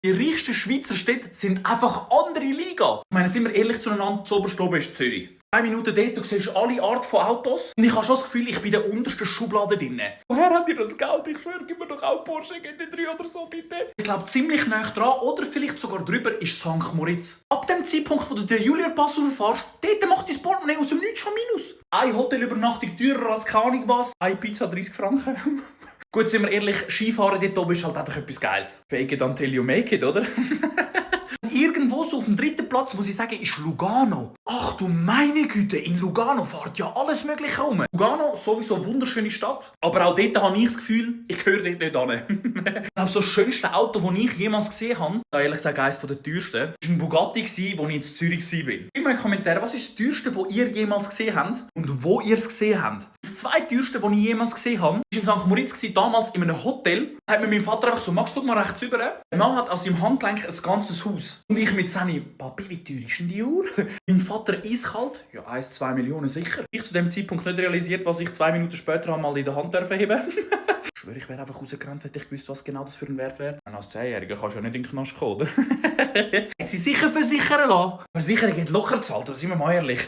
Die reichsten Schweizer Städte sind einfach andere Liga. Ich meine, sind wir ehrlich zueinander, zuoberst oben ist Zürich. 2 Minuten dort, du siehst alle Art von Autos. Und ich habe schon das Gefühl, ich bin in der untersten Schublade drin. Woher habt ihr das Geld? Ich schwöre, gib mir doch auch Porsche GT3 oder so, bitte. Ich glaube, ziemlich nah dran oder vielleicht sogar drüber ist St. Moritz. Ab dem Zeitpunkt, wo du den Julier-Pass rauffährst, dort macht dein Portemonnaie aus dem Nichts schon Minus. Eine Hotelübernachtung teurer als keine Ahnung was. Eine Pizza 30 Franken. Gut, sind wir ehrlich, Skifahren dort oben ist halt einfach etwas Geiles. Fake it until you make it, oder? Irgendwo so auf dem 3. Platz, muss ich sagen, ist Lugano. Ach du meine Güte, in Lugano fährt ja alles Mögliche rum. Lugano, sowieso eine wunderschöne Stadt. Aber auch dort habe ich das Gefühl, ich gehöre dort nicht hin. Ich glaube, so das schönste Auto, das ich jemals gesehen habe, ehrlich gesagt eines der teuersten, war ein Bugatti, als ich in Zürich war. Schreibt mal in die Kommentare, was ist das teuerste, das ihr jemals gesehen habt und wo ihr es gesehen habt. Das zweiteuerste, das ich jemals gesehen habe, war in St. Moritz, damals in einem Hotel. Da hat mir mein Vater einfach so, Max, guck mal rechts rüber. Der Mann hat an seinem Handgelenk ein ganzes Haus. Und ich mit Sani, Papi, wie teuer ist denn die Uhr? Mein Vater eiskalt, ja 1-2 Millionen sicher. Ich zu dem Zeitpunkt nicht realisiert, was ich 2 Minuten später mal in der Hand heben durfte. Ich schwöre, ich wäre einfach rausgerannt, hätte ich gewusst, was genau das für ein Wert wäre. Als 10-Jähriger kannst du ja nicht in den Knast kommen, oder? Hat sie sicher versichern lassen. Versicherung hat locker gezahlt, aber sind wir mal ehrlich.